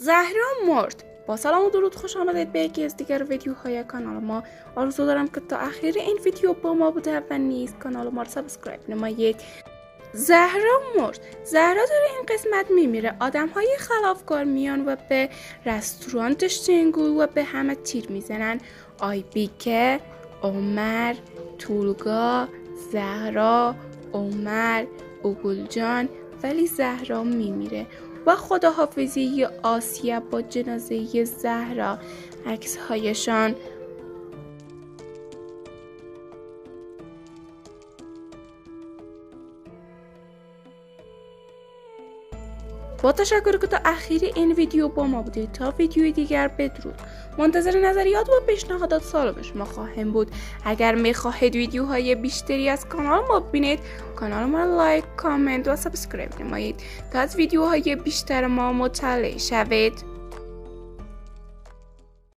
زهرا مرد. با سلام و درود، خوش آمدید به یکی از دیگر ویدیوهای کانال ما. آرزو دارم که تا اخیر این ویدیو با ما بوده و نیز کانال ما رو subscribe نمایید. زهرا مرد. زهرا داره این قسمت میمیره. آدم های خلافکار میان و به رستوران شنگول و به همه تیر میزنن. آیبیکه، عمر، تولگا، زهرا، عمر، اوگلجان، ولی زهرا میمیره و خداحافظی آسیه با جنازه زهرا. عکس هایشان. با تشکر که تا اخیر این ویدیو با ما بودید. تا ویدیوی دیگر بدرود. منتظر نظریات و پیشنهادات سالم شما خواهیم بود. اگر میخواهید ویدیوهای بیشتری از کانال ما ببینید، کانال ما را like، comment و subscribe نمایید تا از ویدیوهای بیشتر ما مطلع شوید.